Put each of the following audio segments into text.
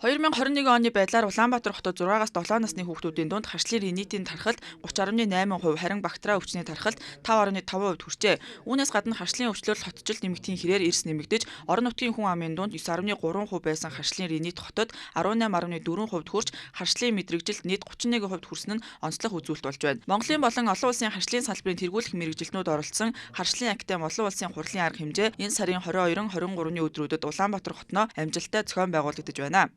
2021 оны байдлаар Улаанбаатар хотод 6-аас 7 насны хүүхдүүдийн дунд харшлын ринитийн тархалт 30.8%, харин бактери өвчний тархалт 5.5% хүрчээ. Үүнээс гадна харшлын өвчлөл хотжил нэмэгдэхийн хэрээр эрс нэмэгдэж, орон нутгийн хүн амын дунд 9.3% байсан харшлын ринит хотод 18.4% хүрч, харшлын мэдрэгжилт нийт 31% хүрсэн нь онцлог үзүүлэлт болж байна. Монголын болон олон улсын харшлын салбарын тэргүүлэх мэргэжилтнүүд оролцсон харшлын академи олон улсын хурлын арга хэмжээ энэ сарын 22-н 23-ны өдрүүдэд Улаанбаатар хотноо амжилттай зохион байгуулагдаж байна.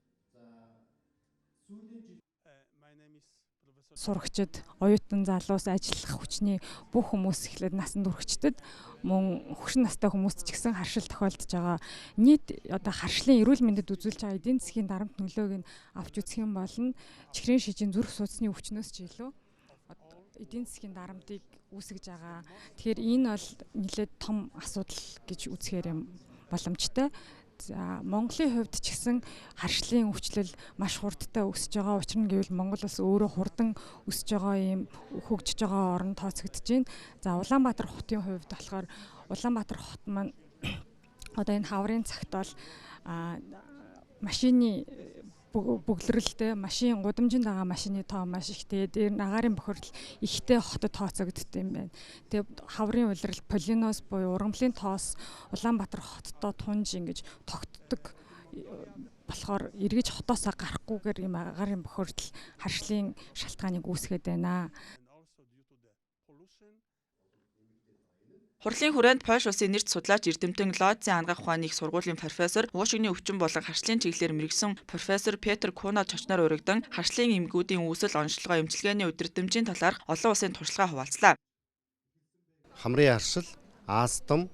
Сурагчид, оюутан залуус, ажиллах хүчний бүх хүмүүс эхлээд насанд хүрэхчдэд мөн хөгшин настай хүмүүст ч гэсэн харшил тохиолдож байгаа. Нийт одоо харшлын эрүүл мэндэд үзүүлж байгаа эдийн засгийн дарамт нөлөөг нь авч үзэх юм бол нь чихрийн шижин, зүрх судасны өвчнөөс ч илүү эдийн засгийн дарамтыг үүсгэж байгаа. Тэгэхээр энэ бол нэлээд том асуудал гэж үзэхээр юм боломжтой. За, Монголын хувьд ч гэсэн харшлын өвчлөл маш хурдтай өсөж байгаа. Учир нь гэвэл Монгол улс өөрөө хурдан өсөж байгаа ийм хөгжиж байгаа орн тооцогдож байна. За, Улаанбаатар хотын хувьд болохоор Улаанбаатар хот маань одоо энэ хаврын цагт бол машины бөглөрөлтэй, машин гудамжинд байгаа машины тоо маш их. Тэгээд дээр нь агаарын бохирдол ихтэй хотод тооцогддог юм байна. Тэгээд хаврын улирал полиноз буюу ургамлын тоос Улаанбаатар хотдоо тунж ингэж тогтдог болохоор эргэж хотоосоо гарахгүйгээр ийм агаарын бохирдол харшлын шалтгааныг үүсгээд байна. Хурлын хүрээнд Польш улсын нэрт судлаач эрдэмтэн Лоцын анагаах ухааны их сургуулийн профессор, уушигны өвчин болон харшлын чиглэлээр мэргэсэн профессор Петр Куна чочноор уригдан харшлын эмгүүдийн үүсэл, онцлогоо, эмчилгээний удирдамжийн талаарх олон улсын туршлагаа хуваалцлаа. Хамрын харшил, астм,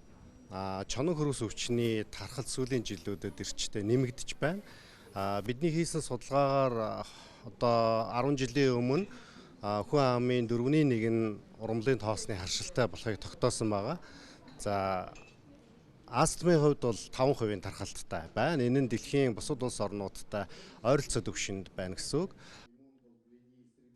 чонон хөрвөс өвчний тархал сүүлийн жилүүдэд эрчтэй нэмэгдэж байна. Бидний хийсэн судалгаагаар одоо 10 жилийн өмнө хүн амын 1/4 нь ургамлын тоосны харшилтай болохыг тогтоосон байгаа. За, астмын хувьд бол 5% тархалттай байна. Энэ нь дэлхийн бусад улс орнуудтай ойролцоо түвшинд байна гэсэн үг.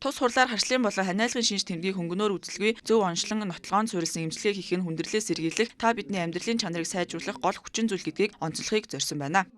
Тус хурлаар харшлын болон ханиалгын шинж тэмдгийг хөнгөнөөр үзэлгүй зөв онцлон нотлогоонд суурилсан эмчилгээ хийх нь хүндрэлээс сэргийлэх, та бидний амьдралын чанарыг сайжруулах гол хүчин зүйл гэдгийг онцлохыг зорьсон байна.